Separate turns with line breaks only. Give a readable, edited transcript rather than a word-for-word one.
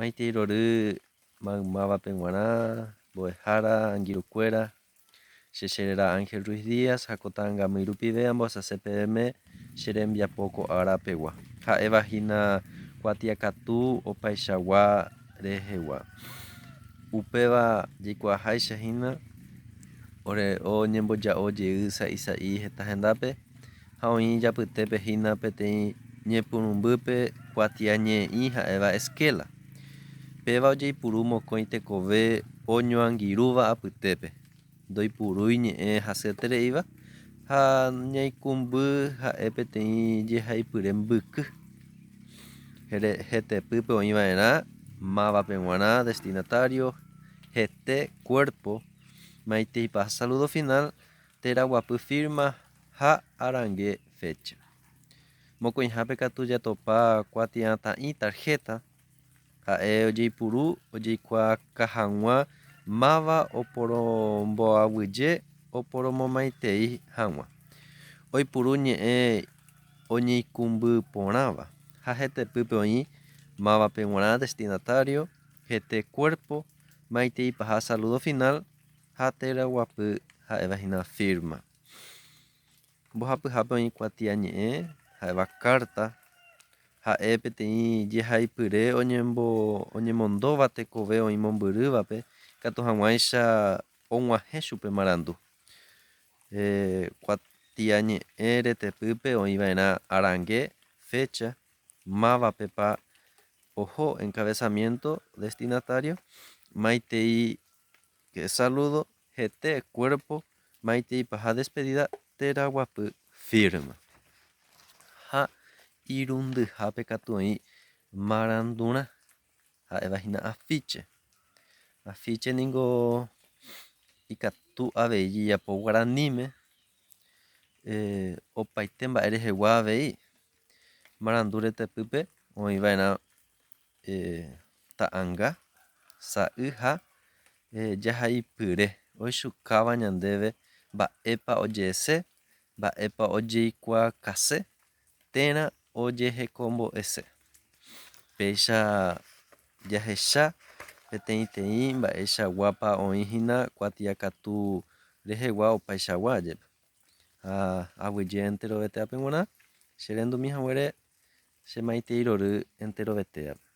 Maitei rory maymávape g̃uarã, mbo'ehára, angirũkuéra, che cheréra Ángel Ruiz Díaz ha ko ta'angamýi rupive ambohasase peẽme che rembiapo ko ára pegua, ha'éva hína kuatiakatu opaichagua rehegua. Upéva jaikuaaháicha hína ore oñemboja'o jey sa'i sa'i heta hendápe ha oĩ ijapytépe hína peteĩ ñepyrũmbýpe kuatiañe'ẽ ha'éva esquela. Péva ojeipuru mokõi tekove oñoangirũva apytépe, ndoipurúi ñe'ẽ hasyetereíva ha ñaikũmby ha'e peteĩ jehaipyre mbyky. Hetepýpe oĩva'erã mávape g̃uarã destinatario, hete, cuerpo, maiteipa saludo final térã guapy firma ha arange fecha. Mokõihápe katu jatopa kuatiatã'i tarjeta, ha'e ojeipuru ojeikuaaka hag̃ua máva oporomboaguyje oporomomaitei hag̃ua. Oipuru ñe'ẽ oñeikũmby porãva ha hetepýpe oĩ mávape g̃uarã destinatario, hete cuerpo, maiteipaha saludo final ha teraguapy ha'éva hína firma. Mbohapyhápe oĩ kuatiañe'ẽ ha'éva kárta, ha'e peteĩ jehaipyre oñemondóva tekove oĩ mombyrývape ikatu hag̃uáicha og̃uahẽ chupe marandu. Kuatiañe'ẽ retepýpe oĩva'erã arange, fecha, mávapepa oho encabezamiento destinatario, maitei saludo Hete, cuerpo, maitei paha despedida térã guapy firma. Ha irundyhápe katu oĩ marandurã, ha'éva hína afiche. Afiche ningo ikatu avei jejapo guaraníme, opaite mba'e rehegua avei. Marandu retepýpe oĩva'erã ta'anga, sa'y ha jahaipyre oichukáva ñandéve mba'épa oje'ese, mba'épa ojeikuaakase térã ojehekombo'ese. Péicha jahecha peteĩteĩ mba'eichaguápa oĩ hína kuatiakatu rehegua opaichagua jepe. Ha aguyje enterovetévape g̃uarã che rendumi haguére Che maitei rory enterovetévape.